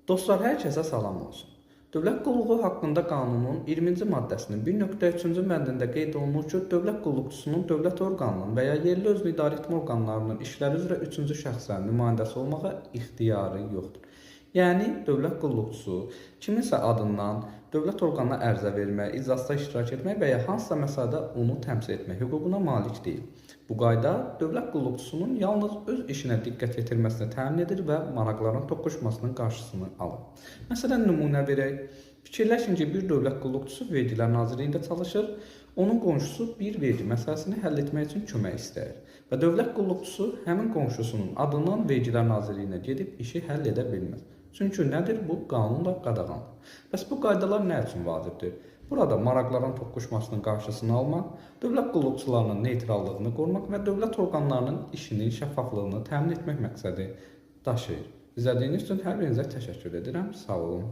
Dostlar, hər kəsə salam olsun. Dövlət qulluğu haqqında qanunun 20-ci maddəsinin 1.3-cü bəndində qeyd olunur ki, dövlət qulluqçusunun dövlət orqanının və ya yerli özünü idarə etmə orqanlarının işləri üzrə üçüncü şəxslərin nümayəndəsi olmağa ixtiyarı yoxdur. Yəni, dövlət qulluqçusu kiminsə adından dövlət orqanına ərizə vermək, iclasda iştirak etmək və ya hansısa məsələdə onu təmsil etmək hüququna malik deyil. Bu qayda dövlət qulluqçusunun yalnız öz işinə diqqət yetirməsini təmin edir və maraqların toqquşmasının qarşısını alır. Məsələn, nümunə verək. Fikirləşin ki, bir dövlət qulluqçusu Vergilər Nazirliyində çalışır. Onun qonşusu bir vergi məsələsini həll etmək üçün kömək istəyir və dövlət qulluqçusu həmin qonşusunun adından Vergilər Nazirliyinə gedib işi həll edə bilməz. Çünki nədir? Bu qanunla qadağandır. Bəs bu qaydalar nə üçün vacibdir? Burada maraqların toqquşmasının qarşısını almaq, dövlət qulluqçularının neytrallığını qorumaq və dövlət orqanlarının işinin şəffaflığını təmin etmək məqsədi daşıyır. İzlədiyiniz üçün hər birinizə təşəkkür edirəm. Sağ olun.